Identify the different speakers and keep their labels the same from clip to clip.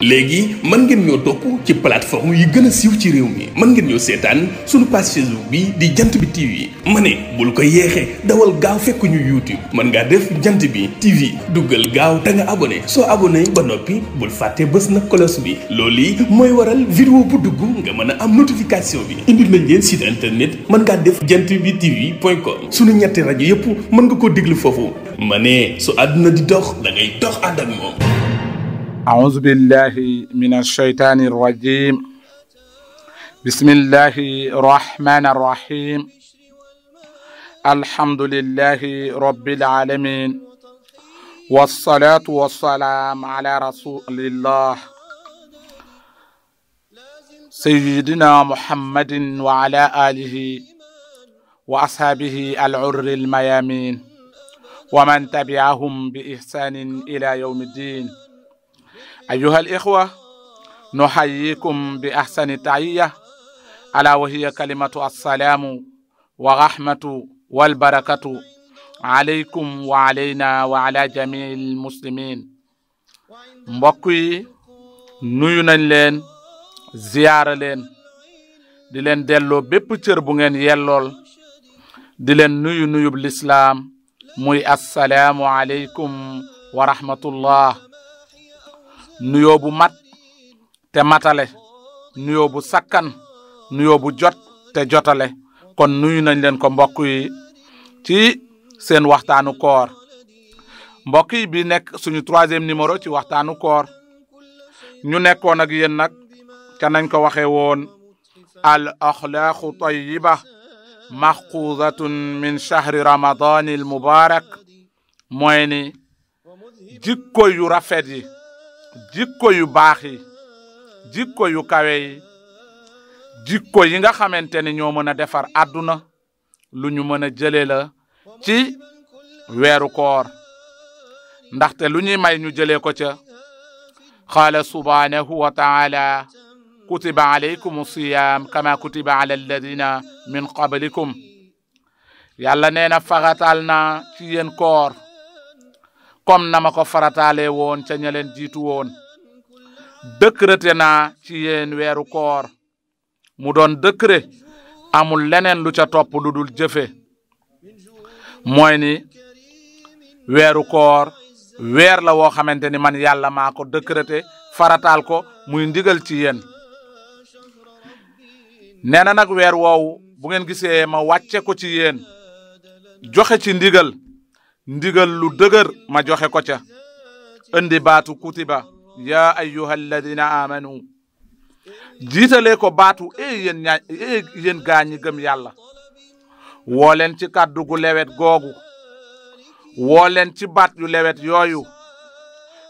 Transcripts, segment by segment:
Speaker 1: léegi mën ngeen ñoo topp ci plateforme yi gën a siiw ci réew mi mën ngeen ñoo seetaan suñu page Facebook bi di jant bi TV ma ne bul ko yeexee dawal gaaw fekk ñu YouTube mën ngaa def jant bi TV duggal gaaw te nga abonné soo abonné ba noppi bul fàtte bës na cloche bi loolu yi mooy waral vidéo bu dugg nga mën a am notification bi indil nañ leen site internet mën ngaa def jant bi TV.com suñu ñetti rajo yépp mën nga ko déglu foofu ma ne su àdduna di dox da ngay dox ànd ak moom.
Speaker 2: أعوذ بالله من الشيطان الرجيم بسم الله الرحمن الرحيم الحمد لله رب العالمين والصلاة والسلام على رسول الله سيدنا محمد وعلى آله وأصحابه العر الميامين ومن تبعهم بإحسان إلى يوم الدين. أيها الإخوة نحييكم بأحسن تحية ألا وهي كلمة السلام ورحمة والبركة عليكم وعلينا وعلى جميع المسلمين. mbokk yi nuyu nañ leen ziyaara leen di leen delloo bépp cër bu ngeen yellool di leen nuyub lislaam muy assalaamu aleykum wa rahmatullah. nuyoo bu mat te matale nuyoo bu sakkan nuyoo bu jot te jotale kon nuyu nañ leen ko mbokk yi ci seen waxtaanu koor mbokk yi bi nekk suñu 3e numéro ci waxtaanu koor ñu nekkoon ak yéen nag ca nañ ko waxee woon al axlaaqu tayyiba maxquuzatun min shahri ramadan al mubarak mooy ni jikko yu rafet yi jikko yu baax yi jikko yu kawe yi jikko yi nga xamante ne ñoo mën a defar àdduna lu ñu mën a jëlee la ci weeru koor ndaxte lu ñuy may ñu jëlee ko ca qaala subhanahu wa taala kutiba alaykum siyam kama kutiba ala alladina min qablikum yàlla nee na faratal na ci yéen koor comme na ma ko farataale woon ca ña leen jiitu woon décrété naa ci yéen weeru koor mu doon décret amul leneen lu ca topp lu dul jëfe mooy ni weeru koor weer la woo xamante ni man yàlla maa ko décrété farataal ko muy ndigal ci yéen nee na nag weer woowu bu ngeen gisee ma wàcce ko ci yéen joxe ci ndigal lu dëgër ma joxe ko ca indi baatu kutiba ya ayyuha alladina amanu jiitalee ko baatu yéen gaa ñi gëm yàlla woo leen ci kàddu gu lewet googu woo leen ci baat yu lewet yooyu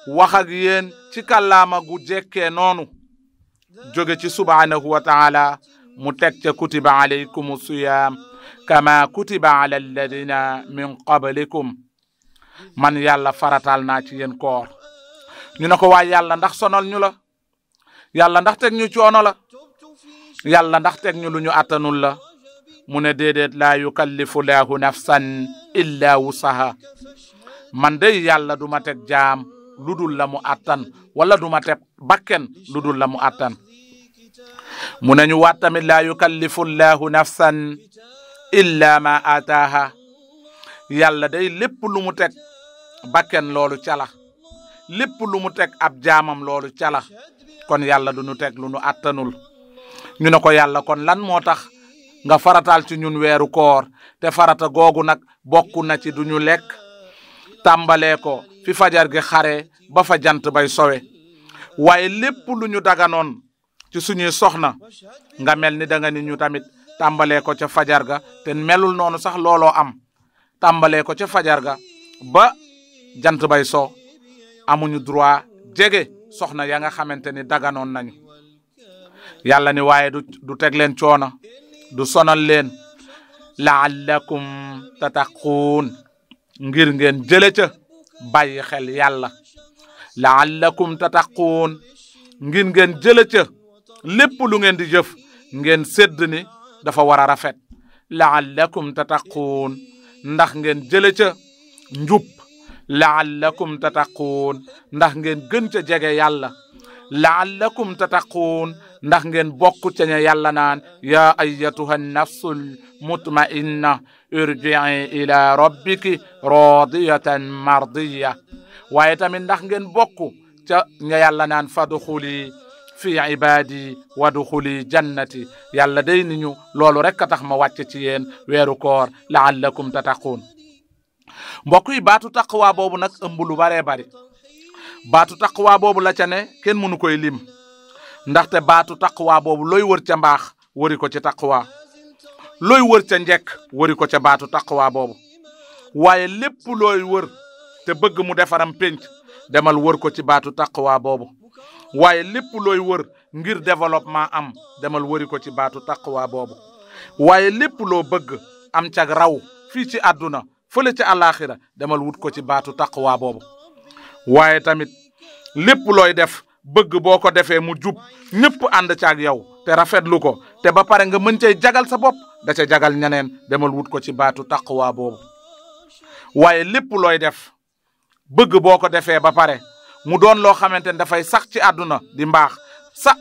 Speaker 2: wax ak yéen ci kàllaama gu jekkee noonu jóge ci subhanahu wa taala mu teg ca kutiba alaykum siyam kama kutiba ala alladina min qablikum man yàlla faratal naa ci yéen koor ñu ne ko waay yàlla ndax sonal ñu la yàlla ndax teg ñu coono la yàlla ndax teg ñu lu ñu attanul la mu ne déedéet laa yukallifu laahu nafsan illa wusaha man day yàlla du ma teg jaam lu dul la mu attan wala du ma teg bakken lu dul la mu attan mu ne ñu waat tamit laa yukallifu laahu nafsan illa ma ataaha yàlla day lépp lu mu teg bakken loolu cala lépp lu mu teg ab jaamam loolu cala kon yàlla du ñu teg lu nu attanul ñu ne ko yàlla kon lan moo tax nga farataal ci ñun weeru koor te farata googu nag bokk na ci du ñu lekk tàmbalee ko fi fajar gi xare ba fa jant bay sowe waaye lépp lu ñu daganoon ci suñuy soxna nga mel ni da nga ni ñu tamit tàmbalee ko ca fajar ga te melul noonu sax looloo am tàmbalee ko ca fajar ga ba jant bay so amuñu droit jege soxna ya nga xamante ni daganoon nañu yàlla ni waaye du teg leen coono du sonal leen la'allakum tattaquun ngir ngeen jële ca bàyyi xel yàlla la'allakum tattaquun ngir ngeen jële ca lépp lu ngeen di jëf ngeen sédd ni dafa war a rafet la'allakum tattaquun ndax ngeen jële ca njub la'allakum tattaquun ndax ngeen gën ca jege yàlla laallakum tattaquun ndax ngeen bokk ca ña yàlla naan yaa ayyatuha nafsul mutma'inna irji'i ila rabbiki radiyatan mardiya waaye tamit ndax ngeen bokk ca ña yàlla naan fadxuli fi ibadi wadxuli jannati yàlla day ni ñu loolu rek a tax ma wàcce ci yéen weeru koor laallakum tattaquun mbokk yi baatu taqwa boobu nag ëmb lu baree bari baatu taqwa boobu la ca ne kenn mënu koy lim ndaxte baatu taqwa boobu looy wër ca mbaax wëri ko ci taqwa looy wër ca njekk wëri ko ca baatu taqwa boobu waaye lépp looy wër te bëgg mu defaram pénc demal wër ko ci baatu taqwa boobu waaye lépp looy wër ngir développement am demal wëri ko ci baatu taqwa boobu waaye lépp loo bëgg am cag raw fii ci àdduna fële ci àllaaxira demal wut ko ci baatu taqwa boobu waaye tamit lépp looy def bëgg boo ko defee mu jub ñëpp ànd caag yow te rafetlu ko te ba pare nga mën cay jagal sa bopp da ca jagal ñeneen demal wut ko ci baatu taqwa boobu waaye lépp looy def bëgg boo ko defee ba pare mu doon loo xamante ne dafay sax ci àdduna di mbaax sa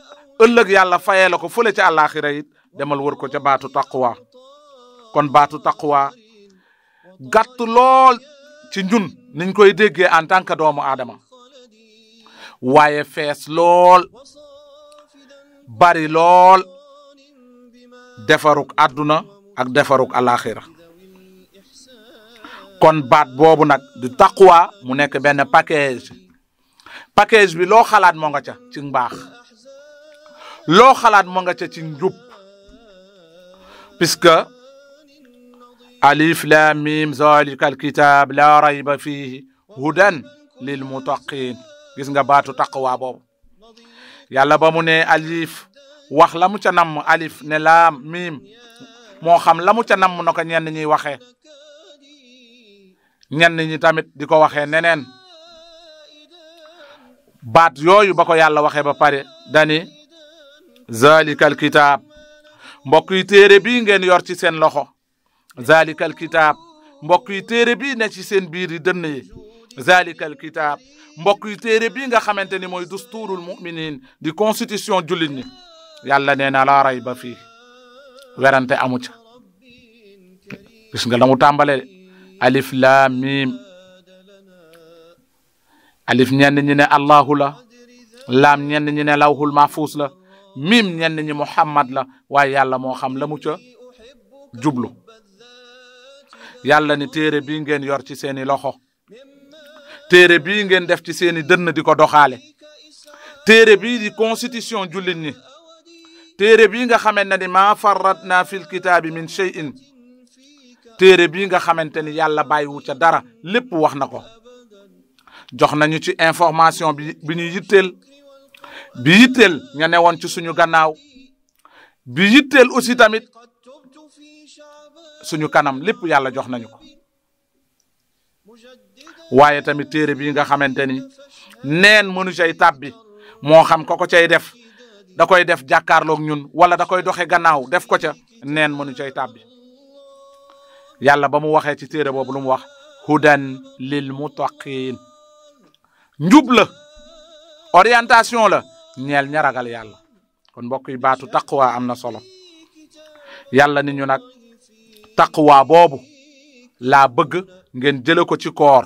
Speaker 2: ëllëg yàlla fayee la ko fële ci àllaaxira it demal wër ko ca baatu taqwa kon baatu taqwa gàtt lool ci ñun niñ koy déggee en tant que doomu aadama waaye fees lool bari lool defaruk àdduna ak defaruk alaxira kon baat boobu nag du taqwa mu nekk benn package bi loo xalaat moo nga ca ci mbaax loo xalaat moo nga ca ci njub puisque alif lam mim zalika alkitab la rayba fihi hudan lil muttaqin gis nga baatu taqwa boobu yàlla ba mu ne alif wax la mu ca namm alif ne laam mim moo xam la mu ca namm na ko ñenn ñuy waxee ñenn ñi tamit di ko waxee neneen baat yooyu ba ko yàlla waxee ba pare dani zalikal kitaab mbokk yi téere bii ngeen yor ci seen loxo zalikal kitaab mbokk yi téere bii ne ci seen biir yi dënn yi zalikal kitaab mbokk yi téere bii nga xamante ni mooy dusturul muminin di constitution jullit ñi yàlla nee na laa rayba fii werante amu ca gis nga la mu tàmbale alif laam mim alif ñenn ñi ne allahu la laam ñenn ñi ne lawhul mahfuus la mim ñenn ñi muhammad la waaye yàlla moo xam la mu ca jublu yàlla ni téere bii ngeen yor ci seeni loxo téere bii ngeen def ci seeni dënn di ko doxaale téere bii di constitution jullit ñi téere bii nga xamante ne maa farratna fil kitaabi min shay'in téere bii nga xamante ni yàlla bàyyiwu ca dara lépp wax na ko jox nañu ci information bi ñu yitteel ña newoon ci suñu gannaaw bi yitteel aussi tamit suñu kanam lépp yàlla jox nañu ko waaye tamit téere bii nga xamante ni neen mënu cay tàbbi moo xam ko cay def da koy def jàkkaarloog ñun wala da koy doxe gannaaw def ko ca neen mënu cay tàbbi yàlla ba mu waxee ci téere boobu lu mu wax hudan lil muttaqin njub la orientation la ñeel ña ragal yàlla kon mbokk yi baatu taqwa am na solo yàlla ni ñu nag taqwa boobu laa bëgg ngeen jële ko ci koor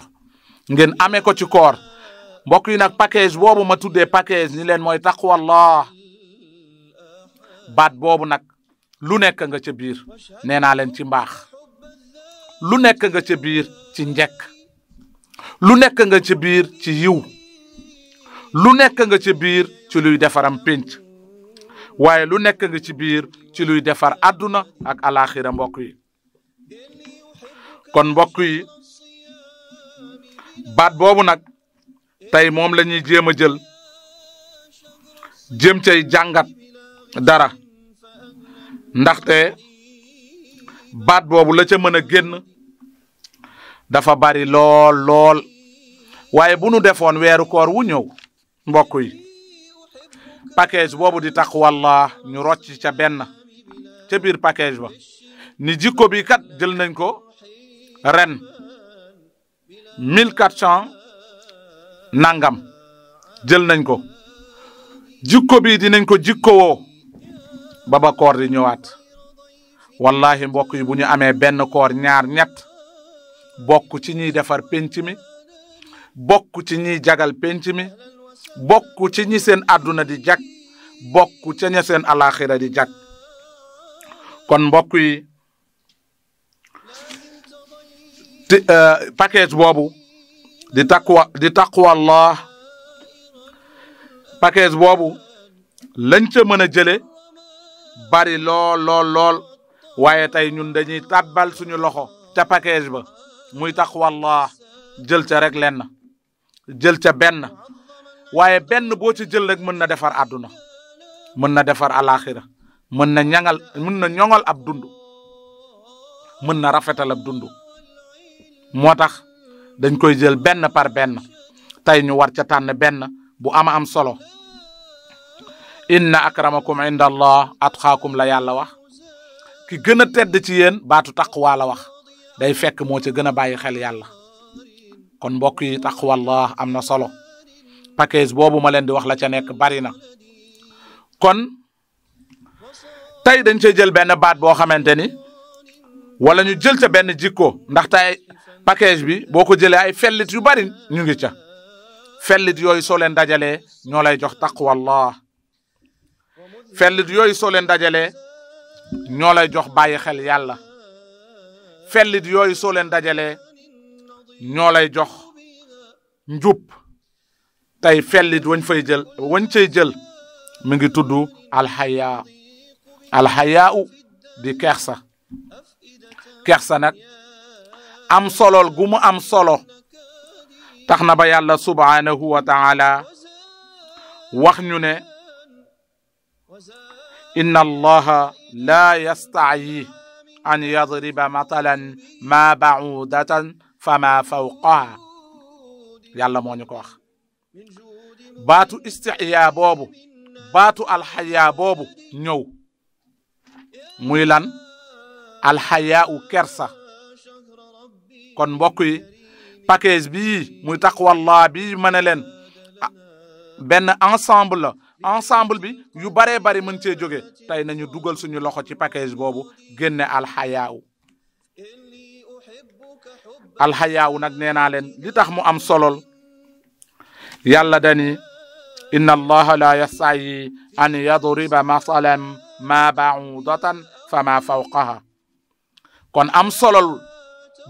Speaker 2: ngeen amee ko ci koor mbokk yi nag package boobu ma tuddee package ni leen mooy taqwallah baat boobu nag lu nekk nga ca biir nee naa leen ci mbaax lu nekk nga ca biir ci njekk lu nekk nga ca biir ci yiw lu nekk nga ca biir ci luy defaram pénc waaye lu nekk nga ci biir ci luy defar àdduna ak alaxira mbokk yi kon mbokk yi baat boobu nag tey moom la ñuy jéem a jëm cay jàngat dara ndaxte baat boobu la ca mën a génn dafa bari lool waaye bu nu defoon weeru koor wu ñëw mbokk yi package boobu di taqwallah ñu rocc ca benn ca biir package ba ni jikko bi kat jël nañ ko ren 1400 nangam jël nañ ko jikko bi dinañ ko jikkowoo ba koor di ñëwaat wallahi mbokk yi bu ñu amee benn koor ñaar ñett bokk ci ñiy defar penc mi bokk ci ñiy jagal penc mi bokk ci ñi seen àdduna di jag bokk ci ña seen alaxira di jag kon mbokk yi package boobu di taqwa Allah package boobu lañ ca mën a jële bari lool waaye tey ñun dañuy tàbbal suñu loxo ca package ba muy taqwa Allah jël ca rek lenn jël ca benn waaye benn boo ci jël rek mën na defar àdduna mën na defar alaxira mën na ñoŋal ab dund mën na rafetal ab dund moo tax dañ koy jël benn par benn tey ñu war ca tànn benn bu am solo inna akramakum inda allah atqaakum la yàlla wax ki gën a tedd ci yéen baatu taqwa la wax day fekk moo ca gën a bàyyi xel yàlla kon mbokk yi taqwa allah am na solo package boobu ma leen di wax la ca nekk bari na kon tey dañ cee jël benn baat boo xamante ni wala ñu jël ca benn jikko ndax tey package bi boo ko jëlee ay fellit yu bari ñu ngi ca fellit yooyu soo leen dajalee ñoo lay jox taqwa Allah fellit yooyu soo leen dajalee ñoo lay jox bàyyi xel yàlla fellit yooyu soo leen dajalee ñoo lay jox njub tey fellit wañ cay jël mi ngi tudd alxayaa di kersa nag am solol gu mu am solo tax na ba yàlla subhanahu wa taala wax ñu ne inna allaha la yasta'yi an yadriba matalan ma ba'udatan fama fawqaha yàlla moo ñu ko wax baatu istihya boobu baatu alxayaa boobu ñëw muy lan alxayaa kersa kon mbokk yi package bii muy taqwallah bii ma ne leen benn ensemble bi yu baree bari mën cee jóge tey nañu dugal suñu loxo ci package boobu génne alxayaa nag nee naa leen li tax mu am solol yàlla dani inna allaha la yasta'yi an yadriba masalan ma ba'udatan fama fawqaha kon am solol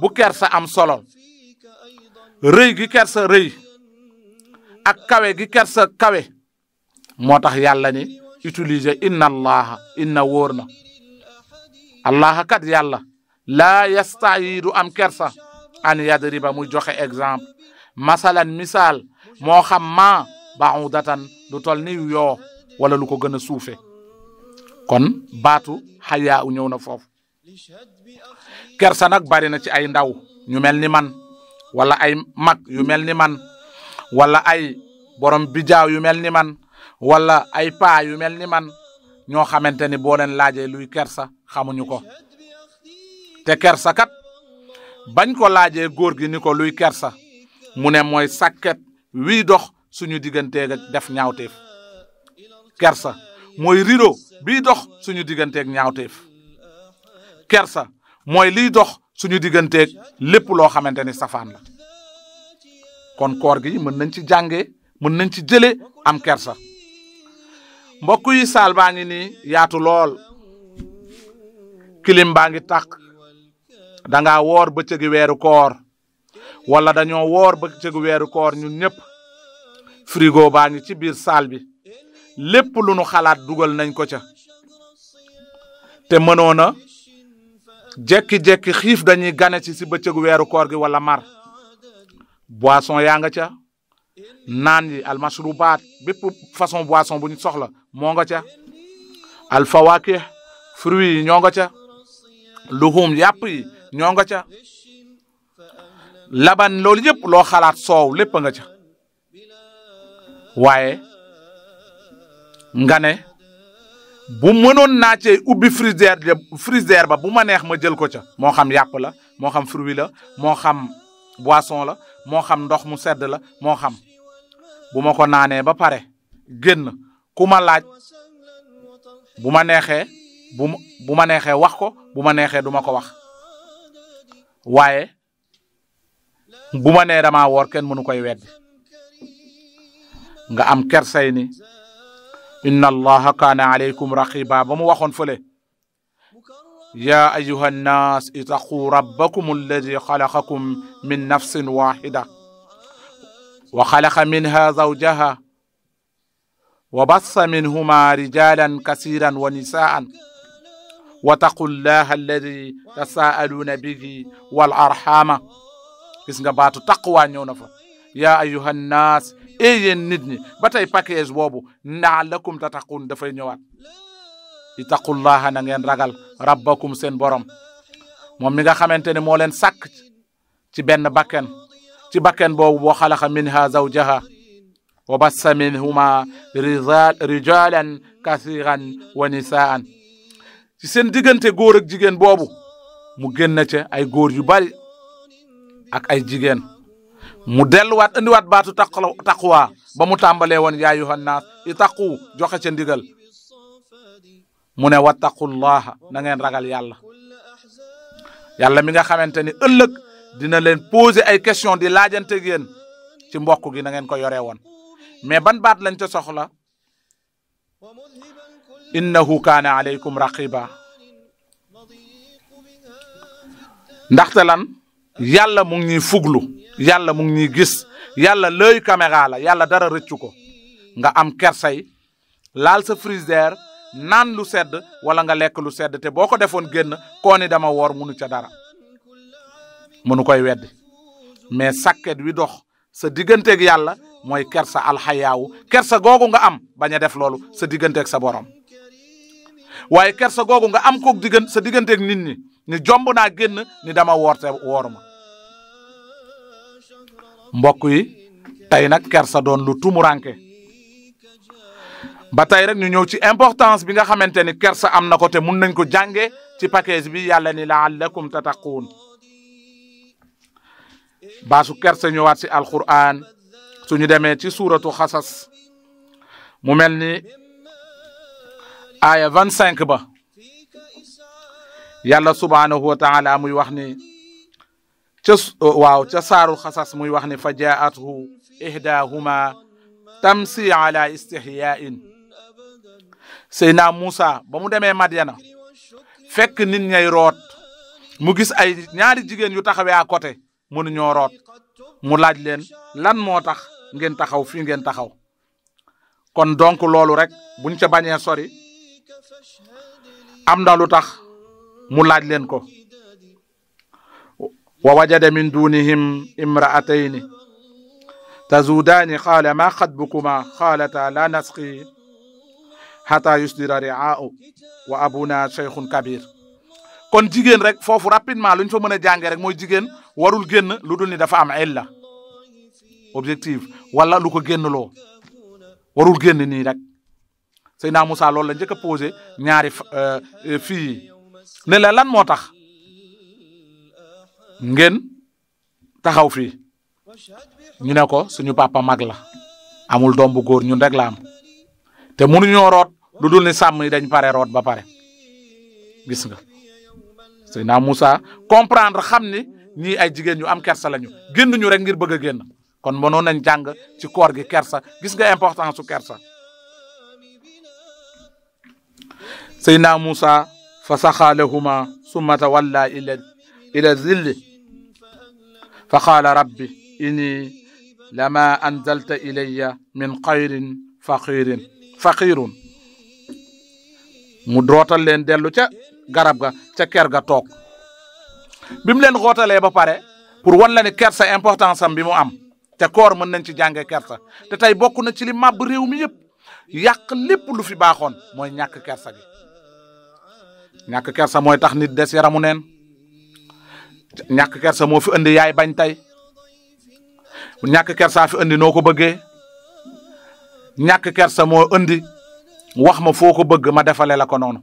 Speaker 2: bu kersa am solo rëy gi kersa rëy ak kawe gi kersa kawe moo tax yàlla ni utiliser inna wóor na allah kat yàlla laa yasta'yi du am kersa an yadriba muy joxe exemple masalan misaal moo xam ma ba'udatan lu tol ni yoo wala lu ko gën a suufe kon baatu xayaa ñëw na foofu kersa nag bari na ci ay ndaw ñu mel ni man wala ay mag yu mel ni man wala ay borom bijaaw yu mel ni man wala ay paa yu mel ni man ñoo xamante ni boo leen laajee luy kersa xamuñu ko te kersa kat bañ ko laajee góor gi ni ko luy kersa mu ne mooy sàkket wii dox suñu digganteeg ak def ñaawteef kersa mooy rido bii dox suñu digganteeg ñaawteef kersa mooy liy dox suñu digganteeg lépp loo xamante ni safaan la kon koor gi mën nañ ci jàngee mën nañ ci jëlee am kersa mbokk yi saal baa ngi nii yaatu lool kilim baa ngi tàq dangaa woor bëccëgi weeru koor wala dañoo woor bëccëgi weeru koor ñun ñëpp frigo baa ngi ci biir saal bi lépp lu nu xalaat dugal nañ ko ca te mënoona jekki-jekki xiif dañuy gane ci si bëccëgu weeru koor gi wala mar boisson yaa nga ca naan yi almashrubaat bépp façon boisson bu ñu soxla moo nga ca alfawakih fruits yi ñoo nga ca luhum yàpp yi ñoo nga ca laban loolu yëpp loo xalaat soow lépp nga ca waaye nga ne bu mënoon naa cee ubbi frigidaire ba bu ma neex ma jël ko ca moo xam yàpp la moo xam fruit la moo xam boisson la moo xam ndox mu sedd la moo xam bu ma ko naanee ba pare génn ku ma laaj bu ma neexee bu ma neexee wax ko bu ma neexee du ma ko wax waaye bu ma nee damaa woor kenn mënu koy weddi nga am kersay ni inna allaha kaana alaykum raqiba ba mu waxoon fële ya ayuha nnas itaqu rabbakum alladi xalaqakum min nafsin waxida wa xalaqa minha zawjaha wa bassa minhuma rijalan kasiran wa nisaan wattaqu llaha alladi tasaaluuna bihi wal arxama gis nga baatu taqwa ñëw na fa ya ayuha nnas yéen nit ñi ba tey package boobu laalakum tattaqun dafay ñëwaat ittaqullaha na ngeen ragal rabbakum seen borom moom mi nga xamante ne moo leen sàkk ci benn bakken ci bakken boobu boo xalaqa minha zawjaha wa bassa minhuma rijalan kathiran wa nisaan ci seen diggante góor ak jigéen boobu mu génn ca ay góor yu bari ak ay jigéen mu delluwaat indiwaat baatu taqwa ba mu tàmbalee woon yaa ayyuhan naas ittaqu joxe ca ndigal mu ne wattaqullaha na ngeen ragal yàlla yàlla mi nga xamante ni ëllëg dina leen poser ay question di laajante ak yéen ci mbokk gi na ngeen ko yoree woon mais ban baat lañ ca soxla innahu kaana alaykum raqiba ndaxte lan yàlla mu ngi ñuy fuglu yàlla mu ngi ñuy gis yàlla lëy caméra la yàlla dara rëccu ko nga am kersay laal sa frigidaire naan lu sedd wala nga lekk lu sedd te boo ko defoon génn koo ni dama woor munu ca dara munu koy weddi mais sakket wi dox sa digganteeg yàlla mooy kersa alxayaawu kersa googu nga am bañ a def loolu sa digganteeg sa borom waaye kersa googu nga am koog sa digganteeg nit ñi ni jomb naa génn ni dama woor te wooruma mbokk yi tey nag kersa doon lu tumuranke ba tey rek ñu ñëw ci importance bi nga xamante ni kersa am na ko te mun nañ ko jànge ci package bi yàlla ni laallakum tattaquun baasu kersa ñëwaat si alquran suñu demee ci suuratu xasas mu mel ni aaya 25 ba yàlla subhaanahu wa taala muy wax ni ca saaru xasas muy wax ni fa jaathu ihdaahuma tamsi ala istihyain Seydina Muusa ba mu demee Madyana fekk nit ñay root mu gis ay ñaari jigéen yu taxawee à côté mënuñoo root mu laaj leen lan moo tax ngeen taxaw fii ngeen taxaw kon donc loolu rek buñ ca bañee sori am na lu tax mu laaj leen ko wa wajada min dunihim imra'atayni tazudaani qaala ma xatbukuma qaalata la nasqi hatta yusdira ri'aa'u wa abuna shaykhun kabir kon jigéen rek foofu rapidement lu ñu fa mën a jàngee rek mooy jigéen warul génn lu dul ni dafa am illa objectif wala lu ko génn loo warul génn nii rek Seydina Moussa loolu la njëkk a posé ñaari fii ne la lan moo tax ngeen taxaw fii ñu ne ko suñu papa mag la amul doom bu góor ñun rek la am te mënuñoo root lu dul ni sàmm yi dañ pare root ba pare gis nga Seydina Moussa comprendre xam ni ñii ay jigéen ñu am kersa lañu génnuñu rek ngir bëgg a génn kon mënoon nañ jàng ci koor gi kersa gis nga importance su kersa Seydina Moussa fa saxaa lahuma summa tawalla ila zilli fa qaala rabbi inni lama anzalta ilayya min xayrin faqirun mu rootal leen dellu ca garab ga ca ker ga toog bi mu leen rootalee ba pare pour wan la ni kersa importance am bi mu am te koor mën nañ ci jànge kersa te tey bokk na ci li màbb réew mi yëpp yàq lépp lu fi baaxoon mooy ñàkk kersa gi ñàkk kersa mooy tax nit des yaramu neen ñàkk kersa moo fi indi yaay bañ tey ñàkk kersa fi indi noo ko bëggee ñàkk kersa moo indi wax ma foo ko bëgg ma defale la ko noonu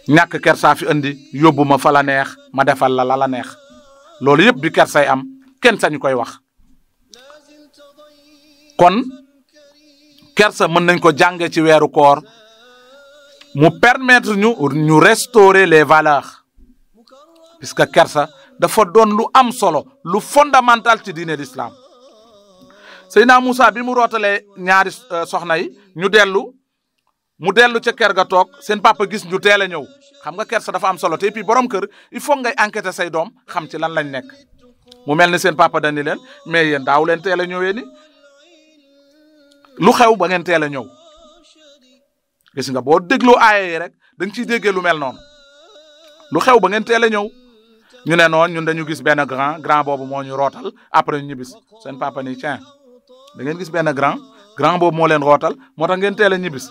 Speaker 2: ñàkk kersa fi indi yóbbu ma fa la neex ma defal la la neex loolu yëpp bi kersay am kenn sañu koy wax kon kersa mën nañ ko jànge ci weeru koor mu permettre ñu restaurer les valeurs puisque kersa dafa doon lu am solo lu fondamental ci diine l'islam. Seydina Moussa bi mu rootalee ñaari soxna yi mu dellu ca kër ga toog seen papa gis ñu teel a ñëw xam nga kersa dafa am solo te puis borom kër il faut ngay enquêter say doom xam ci lan lañ nekk mu mel ni seen papa dani leen mais yéen daaw leen teel a ñëwee ni lu xew ba ngeen teel a ñëw gis nga boo dégloo aaya yi rek da nga ciy déggee lu mel noonu lu xew ba ngeen teel a ñëw ñu ne noonu ñun dañu gis benn grand boobu moo ñu rootal après ñu ñibbis seen papa ni tiens da ngeen gis benn grand boobu moo leen rootal moo tax ngeen teel a ñibbis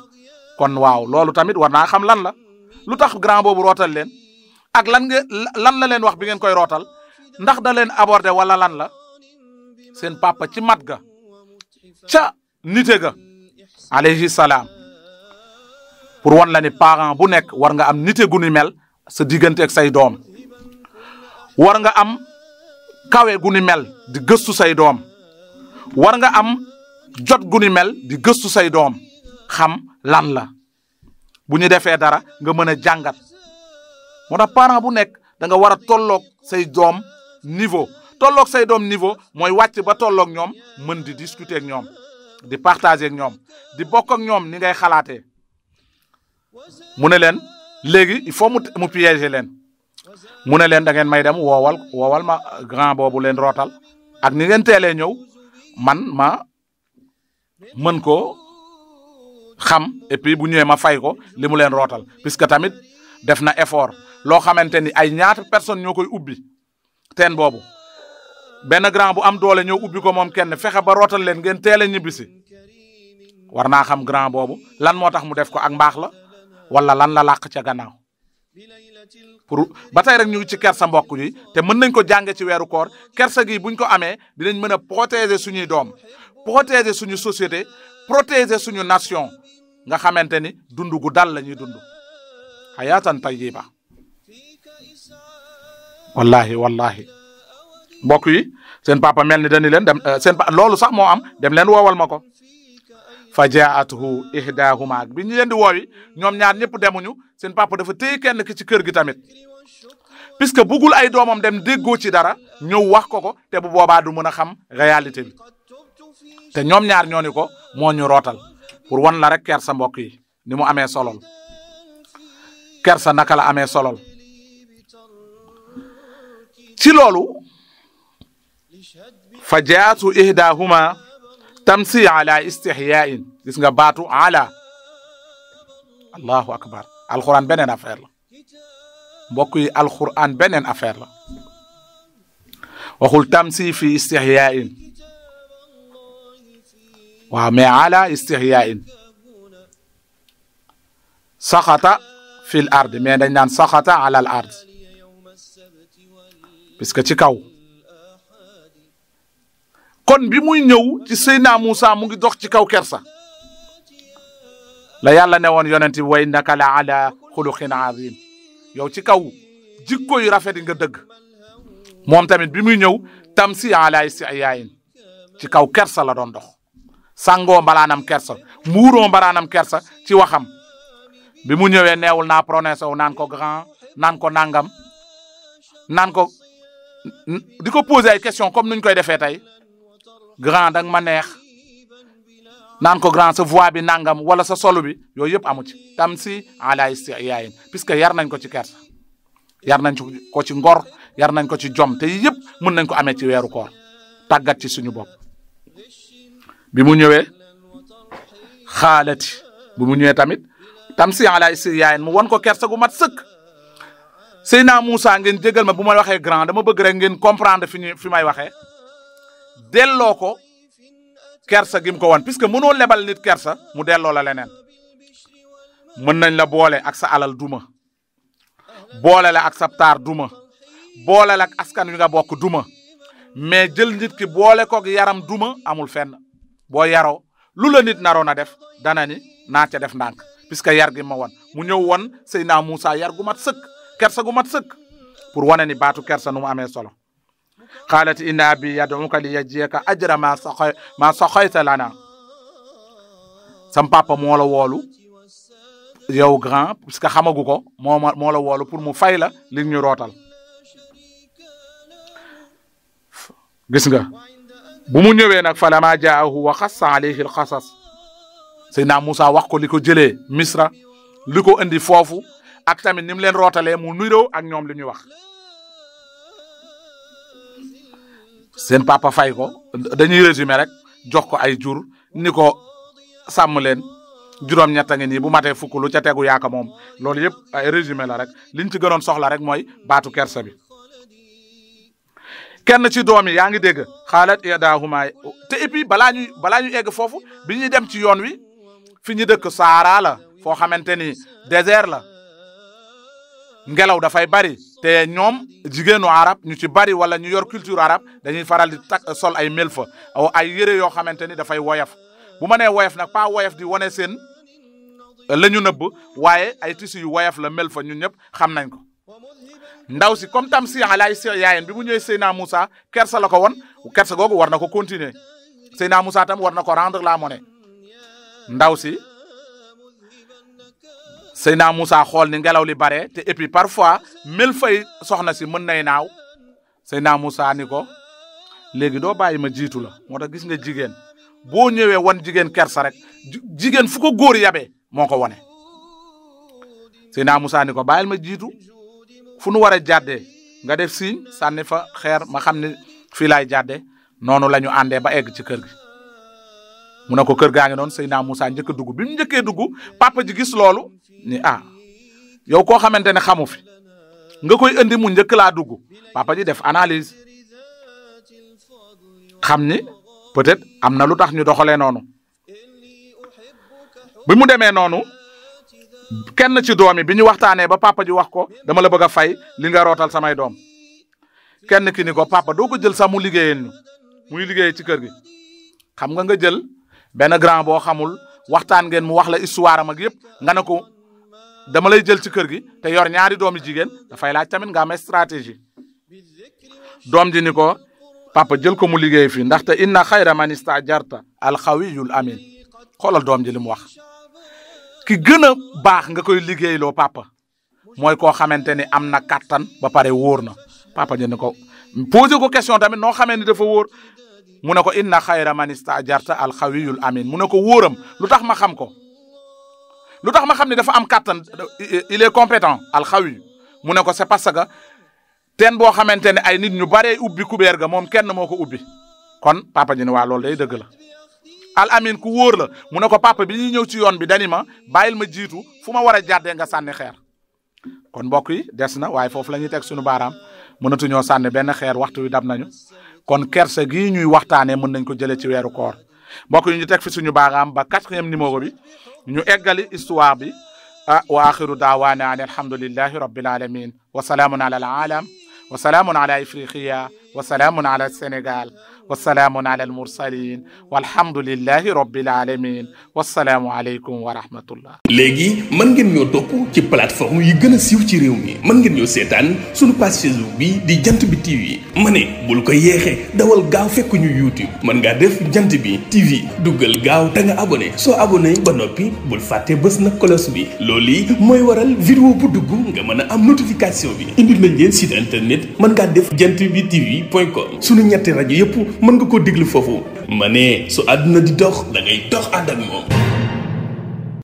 Speaker 2: kon waaw loolu tamit war naa xam lan la lu tax grand boobu rootal leen ak lan la leen wax bi ngeen koy rootal ndax da leen aborder wala lan la seen papa ci mat ga ca nite ga alayhi salaam pour wan la ni parent bu nekk war nga am nite gu ni mel sa diggante ak say doom war nga am kawe gu ni mel di gëstu say doom war nga am jot gu ni mel di gëstu say doom xam lan la bu ñu defee dara nga mën a jàngat moo tax parent bu nekk da nga war a tolloog say doom niveau tolloog say doom niveau mooy wàcc ba tolloog ñoom mën di discuter ak ñoom di partager ak ñoom di bokk ak ñoom ni ngay xalaatee mu ne leen léegi il faut mu piéger leen mu ne leen da ngeen may dem woowal ma grand boobu leen rootal ak ni ngeen teelee ñëw man ma mën ko xam et puis bu ñëwee ma fay ko li mu leen rootal puisque tamit def na effort loo xamante ni ay ñaata personne ñoo koy ubbi teen boobu benn grand bu am doole ñëw ubbi ko moom kenn fexe ba rootal leen ngeen teel a ñibbisi war naa xam grand boobu lan moo tax mu def ko ak mbaax la wala lan la làq ca gannaaw pour ba tey rek ñu ngi ci kersa mbokk yi te mën nañ ko jànge ci weeru koor kersa gi buñ ko amee dinañ mën a protéger suñuy doom protéger suñu société protéger suñu nation nga xamante ni dund gu dal la ñuy dund hayatan tayyiba wallahi mbokk yi seen papa mel ni dañu leen dem loolu sax moo am dem leen woowal ma ko fa jaatuhu ihdahuma bi ñu leen di woowi ñoom ñaar ñëpp demuñu seen papa dafa téye kenn ki ci kër gi tamit puisque bëggul ay doomam dem déggoo ci dara ñëw wax ko te bu boobaa du mën a xam réalité bi te ñoom ñaar ñoo ni ko moo ñu rootal pour wan la rek kersa mbokk yi ni mu amee solol kersa naka la amee solol ci loolu fa jaatu ihdahuma tamsi ala istihyain gis nga baatu ala allahu akbar alquran beneen affaire la mbokk yi alquran beneen affaire la waxul tamsi fi istihyain waaw mais ala istihyain saxata fil ard mais dañ naan saxata ala al ard puisque ci kaw kon bi muy ñëw ci Seydina Moussa mu ngi dox ci kaw kersa la yàlla ne woon yonent bi wa innaka la ala xuluqin azim yow ci kaw jikko yu rafet nga dëgg moom tamit bi muy ñëw tamsi ala istihyain ci kaw kersa la doon dox sangoo mbalaanam kersa muuroo mbalaanam kersa ci waxam bi mu ñëwee neewul naa prononcé wu naan ko grand naan ko nangam naan ko di ko poser ay question comme nuñ koy defee tey grand danga ma neex naan ko grand sa voix bi nangam wala sa solo bi yooyu yëpp amu ci tamsi ala istihyain puisque yar nañ ko ci kersa yar nañ ko ci ngor yar nañ ko ci jom te yëpp mën nañ ko amee ci weeru koor tàggat ci suñu bopp bi mu ñëwee xaalati bi mu ñëwee tamit tamsi ala istihyain mu won ko kersa gu mat sëkk Seydina Moussa ngeen jégal ma bu ma waxee grand dama bëgg rek ngeen comprendre fi may waxee delloo ko kersa gi mu ko wan puisque mënoo lebal nit kersa mu delloo la leneen mën nañ la boole ak sa alal duma boole la ak sa taar duma boole la ak askan wi nga bokk duma mais jël nit ki boole koog yaram duma amul fenn boo yaroo lu la nit naroon a def dana ni naa ca def ndànk puisque yar gi ma wan mu ñëw won Seydina Moussa yar gu mat sëkk kersa gu mat sëkk pour wane ni baatu kersa nu mu amee solo qaalat inna abi yad'uka li yajziyaka ajra ma saxayta lana sam papa moo la woolu yow grand parce que xamagu ko moo la woolu pour mu fay la li ñu rootal gis nga bu mu ñëwee nag fa lama jaahu wa xassa alayhi al xasas Seydina Moussa wax ko li ko jëlee Misra li ko indi foofu ak tamit ni mu leen rootalee mu nuyoo ak ñoom li ñuy wax seen papa fay ko dañuy résumé rek jox ko ay jur ni ko sàmm leen juróom-ñett ngi nii bu matee fukk lu ca tegu yaaka moom loolu yëpp ay résumé la rek liñ ci gënoon soxla rek mooy baatu kersa bi kenn ci doom yi yaa ngi dégg xaalat yadaahuma te et puis balaa ñuy egg foofu bi ñuy dem ci yoon wi fi ñu dëkk Sahara la foo xamante ni désert la ngelaw dafay bari te ñoom jigéenu arab ñu ci bari wala ñu yor culture arab dañuy faral di sol ay melfa ay yére yoo xamante ni dafay woyof bu ma nee woyof nag pas woyof di wane seen la ñu nëbb waaye ay tissu yu woyof la melfa ñun ñëpp xam nañ ko ndaw si comme tam si alaay si yaayeen bi mu ñëwee Seydina Moussa kersa la ko won kersa googu war na ko continuer Seydina Moussa tam war na ko rendre la monnaie ndaw si Seydina Moussa xool ni ngelaw li bare te et puis parfois mel fay soxna si mën nay naaw Seydina Moussa ni ko léegi doo bàyyi ma jiitu la moo tax gis nga jigéen boo ñëwee wan jigéen kersa rek jigéen fu ko góor yabee moo ko wone Seydina Moussa ni ko bàyyil ma jiitu fu nu war a jàddee nga def signe sànni fa xeer ma xam ne fii laay jàddee noonu la ñu àndee ba egg ci kër gi mu ne ko kër gaa ngi noonu Seydina Moussa njëkk a dugg bi mu njëkkee dugg papa ji gis loolu ni yow koo xamante ne xamu fi nga koy indi mu njëkk laa dugg papa ji def analyse xam ni peut-être am na lu tax ñu doxalee noonu bi mu demee noonu kenn ci doom yi bi ñu waxtaanee ba papa ji wax ko dama la bëgg a fay li nga rootal samay doom kenn ki ni ko papa doo ko jël sax mu liggéeyeen ñu muy liggéey ci kër gi xam nga jël benn grand boo xamul waxtaan ngeen mu wax la histoire am ak yëpp nga ne ko dama lay jël ci kër gi te yor ñaari doomi jigéen dafay laaj tamit nga am stratégie doom ji ni ko papa jël ko mu liggéey fii ndaxte inna xayra man istajarta alxawiyul amin xoolal doom ji li mu wax ki gën a baax nga koy liggéeyloo papa mooy koo xamante ni am na kattan ba pare wóor na papa ji ni ko posé ko question tamit noo xamee ni dafa wóor mu ne ko inna xayra man istajarta alxawiyul amin mu ne ko wóoram lu tax ma xam ko lu tax ma xam ne dafa am kattan il est compétent alxawi mu ne ko c'est parce que teen boo xamante ne ay nit ñu baree ubbi kubéer ga moom kenn moo ko ubbi kon papa ji ne waa loolu day dëgg la al amin ku wóor la mu ne ko papa bi ñuy ñëw ci yoon bi dani ma bàyyil ma jiitu fu ma war a jàddee nga sànni xeer kon mbokk yi des na waaye foofu la ñuy teg suñu baaraam mënatuñoo sànni benn xeer waxtu wi dab nañu kon kersa gii ñuy waxtaanee mën nañ ko jëlee ci weeru koor mbokk yi ñu teg fi suñu baaraam ba 4e numéro bi ñu eggali histoire bi wa axiru daawaana an alhamdulillahi rabbil alamin wa salaamun ala al alam wa salaamun ala ifriqiya wa salaamun ala sénégal wa salaamun ala al mursalin walhamdulillahi rabbil alamin wassalaamu aleykum wa rahmatullah.
Speaker 1: léegi mën ngeen ñoo topp ci plateforme yi gën a siiw ci réew mi mën ngeen ñoo seetaan suñu page Facebook bi di jant bi TV ma ne bul ko yeexee dawal gaaw fekk ñu YouTube mën ngaa def jant bi TV duggal gaaw te nga abonné soo abonné ba noppi bul fàtte bës na cloche bi loolu yi mooy waral vidéo bu dugg nga mën a am notification bi indil nañ leen site internet mën ngaa def jantbitv.com suñu ñetti rajo yëpp mën nga ko déglu foofu ma ne su àdduna di dox da ngay dox ànd ak moom.